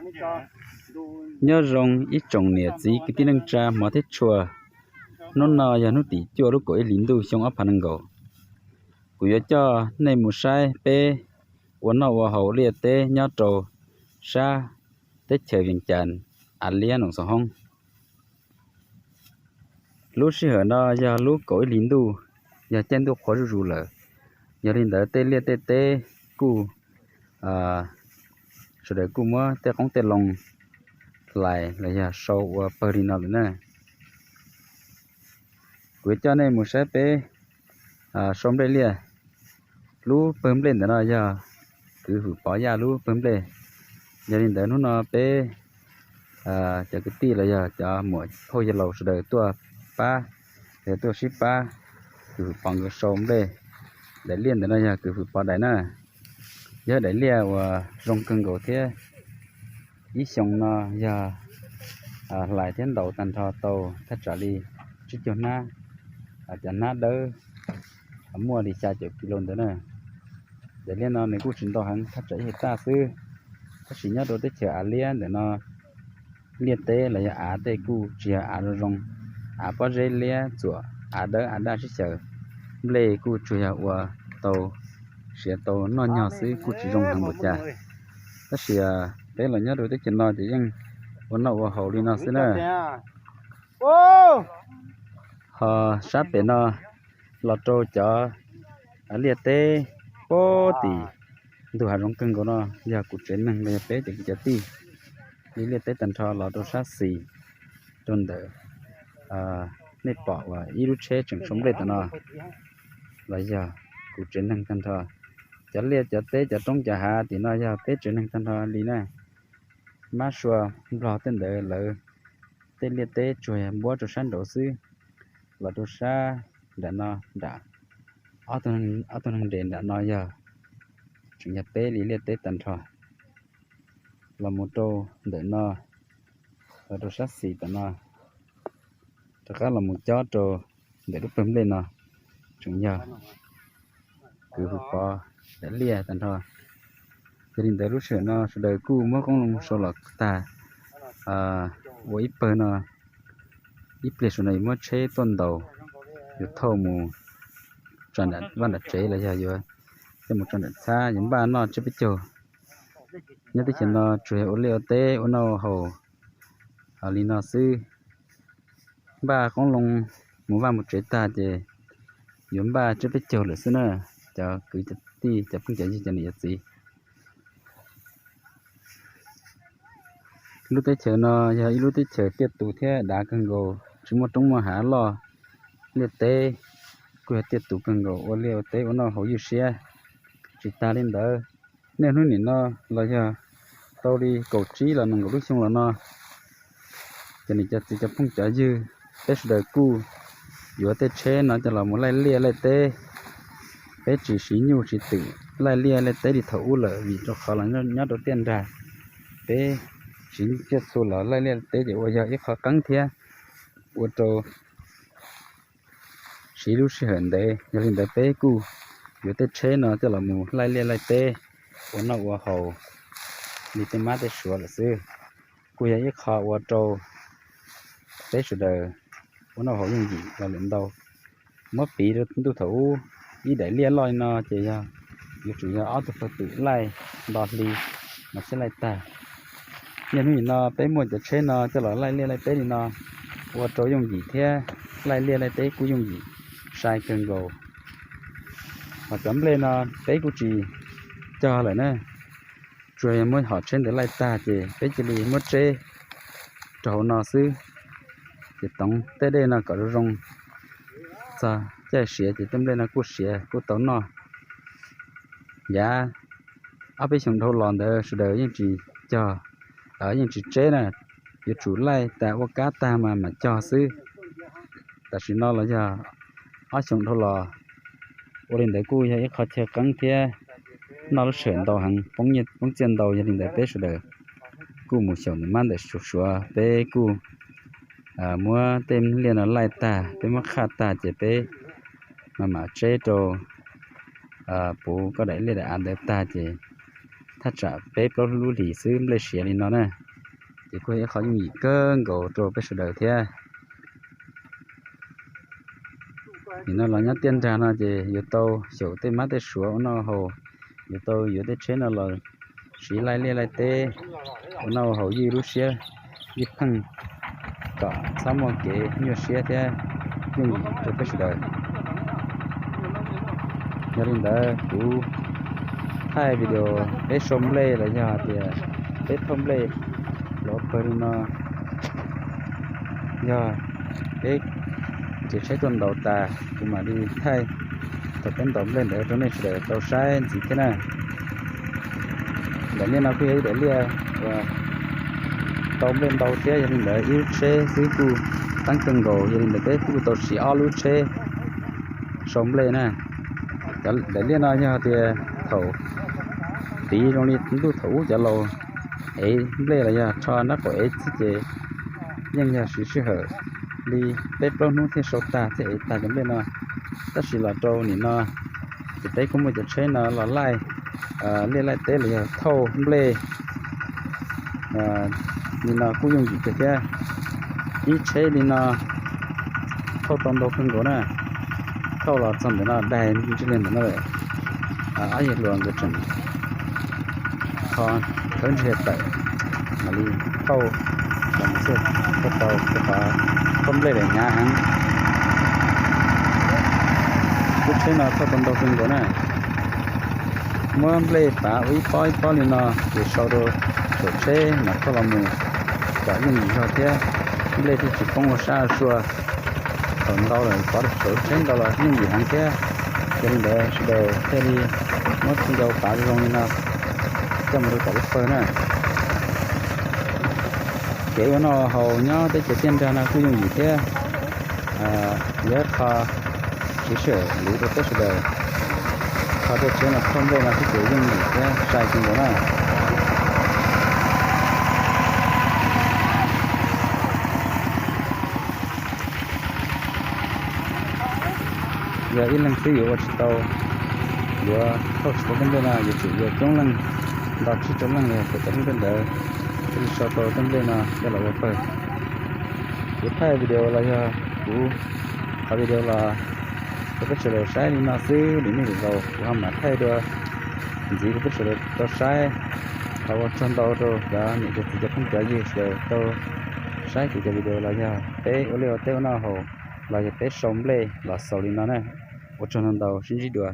Nyob zoo ib tsoom niam txiv kwv tij neej tsa hmov thiab tshua. Hnub no yog hnub tim cuaj lub kaum ib hlis ntuj xyoo ob phav nees nkaum. Kuv yuav coj nej mus saib peb ua noj ua haus liaj teb nyob rau sab teb chaws Vias Cas, Av Liab, Noom Xos Hoob. Lub sij hawm no yog lub kaum ib hlis ntuj, yog caij ntuj qhua zuj zus lawm. Yog li ntawd tej liaj tej teb kuj, sawv daws kuj muab tej qoob tej loo hlais los yog sau ua pawg li no lawm na. Kuv coj nej mus saib peb sau nplej liaj. Lub pawg nplej ntawm no yog kwv Hwm Pov Yaj lub pawg nplej. Yog li ntawd hnub no peb cov kwv tij los yog cov muam phauj yawg laus sawv daws tuaj pab, los yog tuaj sib pab kwv Hwm Pov nkawd sau nplej. Daim liaj ntawm no yog kwv Hwm Pov daim na. Yog daim liaj uas zoo kawg nkaus thiab. Ib xyoos no yog hlais thiab ntaus tag nrho tau thaj tsam li tsib caug hnab, cov hnab dawb muaj li xya caum kis lus ntawd na. Daim liaj no nws kuj tsis ntau heev, thaj tsam ib hais taj xwb. Tab sis nyob rau teb chaws Av Liab ntawm no, liaj teb los yog av tej kuj tsis yog av zoo zoo, av pob zeb liab txuam, av dawb av daj sib xyaw. Nplej kuj tsuas yog ua tau siav tau noj nyog xwb, kuj tsis zoo heev npaum cas. Tab sis peb los nyob rau teb chaws no ces yeej ua noj ua haus li no xwb na. Ho sab pem no los rau cov liaj teb puag tim ntug hav zoov kawg nkaus no, yog kuv tsev neeg los yog peb cov kwv cov tij li liaj teb tag nrho los rau sab xis rau ntawm nej pom uas ib lub tsheb tseem sau nplej tam no los yog kuv tsev neeg tag nrho. Cov liaj cov teb cov roob cov hav tim no yog peb tsev neeg tag nrho li na. Mab sua nplog tej ntawd lawv tej liaj teb tsuas yog npuab rau sab nraud xwb. Los rau sab nram no nram ob tug neeg nres nram no yog tseem yog peb li liaj teb tag nrho. Los mus rau ntawm no, los rau sab xis tam no, rov qab los mus cob rau ntawm lub pawg nplej no tseem yog kwv Hwm Pov daim liaj tag nrho. Yog li ntawd lub sij hawm no sawv daws kuj muab qoob loo sau los tag ua ib pawg no. Ib pliag saum no yuav muab tsheb tuaj ntaus, yuav thauj mus tsa nram vaj nram tsev los yog yuav coj mus tso nram txhab, yuav npaj noj tsiab peb caug. Nyob teb chaws no tsuas yog ua liaj ua teb ua noj ua haus li no xwb. Npaj qoob loo mus vaj mus tsev tag ces yuav npaj tsiab peb caug lawm xwb na, cov kwv cov tij cov phooj cov ywg cov niam cov txiv. Lub teb chaws no yog ib lub teb chaws tiaj tus thiab dav kawg nkaus, tsis muaj roob muaj hav loj. Liaj teb kuj yog tiaj tus kawg nkaus, ua liaj ua teb ua noj haus ywj siab. Tsis tas li ntawd, niaj hnub nim no los yog tau li kaum tsib los nees nkaum lub xyoo los no, cov niam cov txiv cov phooj cov ywg, peb sawv daws kuj yuav tej tsheb no coj los mus laij liaj laij teb. Peb tsis siv nyuj siv twm laij liaj laij teb li thaum ub lawm vim rau qhov los nyob rau tiaj nrag, peb siv nyuj txhua los laij liaj laij teb ces ua yog ib qho qeeb thiab ua rau siv lub sij hawm ntev. Yog li ntawd peb kuj yuav tej tsheb no coj los mus laij liaj laij teb, ua noj ua haus li tej mab tej suav lawm xwb. Kuj yog ib qho ua rau peb sawv daws ua noj haus yooj yim los lawm ntau. Muab piv rau ntuj thaum ub, ib daim liaj loj li no ces yog yuav tsum yog ob tug pawg twm laij nto hli mas thiaj laij tag. Niaj hnub nim no peb muaj cov tsheb no coj los laij liaj laij teb li no, ua rau yooj yim thiab laij liaj laij teb kuj yooj yim sai kawg nkaus. Hos cov nplej no peb kuj tsis cog lawm na, tsuas yog muab hom tsheb ntawd laij tag ces peb cia li muab tseb rau hauv no xwb. Ces toov tej dej no kom zoo zoo, txog caij siav ces tej nplej no kuj siav kuj tau noj. Yav ob peb xyoos dhau los ntawd sawv daws yeej tsis cog, yeej tsis tseb na, yuav tsum laij tas ua kab tag mas mam cog xwb. Tam sim no los yog ob xyoos dhau los, ua li ntawd kuj yog ib qho chaw qeeb thiab noj lub sij hawm ntau heev, poob txiaj ntau. Yog li ntawd peb sawv daws kuj mus xyaum ntawm mab ntawm suav, peb kuj muab tej liaj no laij tag, peb muab qhaj tag ces peb mam mam tseb rau puv koj daim liaj daim av ntawd tag ces thaj tsam peb plaub lub hlis xwb nplej siav li no na. Ces kuj yog ib qho yooj yim kawg nkaus rau peb sawv daws thiab. Nim no los nyob tiaj nrag no ces yuav tau xyaum tej mab tej suav ua noj haus, yuav tau yuav tej tsheb no los siv laij liaj laij teb ua noj haus ywj lub siab ywj pheej, kom txhob muaj kev nyuaj siab thiab yooj yim rau peb sawv daws. Yog li ntawd kuv thaij video peb sau nplej los yog tias peb thauj nplej los pawg li no, yog peb nrhiav tsheb tuaj ntaus tas kuv mam li thaij thaum peb ntaus nplej ntawd rau nej sawv daws tau saib ntxiv thiab na. Daim liaj no kuj yog ib daim liaj uas tau nplej ntau thiab, yog li ntawd ib lub tsheb xwb kuj teeb kawg nkaus, yog li ntawd peb kuj tau siv ob lub tsheb sau nplej na. Daim liaj no yog tias thaum tiv zoo li ntuj thaum ub cov laus ev nplej los yog rho nraub qaum ev xwb ces yeej yog siv sij hawm li peb plaub hnub thiaj sau tag thiaj ev tag cov nplej no. Tab sis los rau nim no ces peb kuj muaj cov tsheb no los laij liaj laij teb los yog thauj nplej li no kuj yooj yim kawg thiab. Ib tsheb li no thauj tau ntau kawg nkaus na. Thauj los txog ntawm no daig ntsig li ntawm no lawm. Ob yawg hluas nkawd tseem kho khawb ntsig tawm mam li thauj los mus xwb, thauj tau rau qhov thauj nplej lawm hnyav heev. Lub tsheb no thauj tau ntau kawg nkaus na. Muab nplej pav ua ib pob ib pob li no ces sau rau saum tsheb mam thauj los mus kom yooj yim zog thiab nplej thiaj tsis poob ua sab ua sua. Thaum ntau lawm pov saum tsheb ntau los yooj yim heev thiab. Yog li ntawd sawv daws thiaj li muab txhua nkaus pav zoo li no coj mus rau tom lub pawg na. Kev ua noj haus nyob teb chaws tiaj nrag no kuj yooj yim thiab. Yog ib qho siv sij hawm luv rau peb sawv daws. Qhov tej tsheb no thauj nplej no kuj ces yooj yim thiab sai kawg nkaus na. Yog ib leeg xwb yuav ua tsis tau, yuav thauj tsis tau tej nplej no yuav tsum yog coob leej, nto tsib rau leej los yog txawm cov hlub tej ntawd thiaj li sau tau tej nplej no coj los ua pawg. Kuv thaij video los yog kuv qhov video los rau peb sawv daws saib li no xwb, lwm hnub lwm zaus kuv ho mam thaij dua ntxiv rau peb sawv daws tau saib. Thov ua tsaug ntau rau cov niam cov txiv cov phooj cov ywg sawv daws tau saib kuv cov video los yog peb ua liaj ua teb ua noj haus los yog peb sau nplej los xaus li no na. Ua tsaug ntau ntau, sib ntsib dua.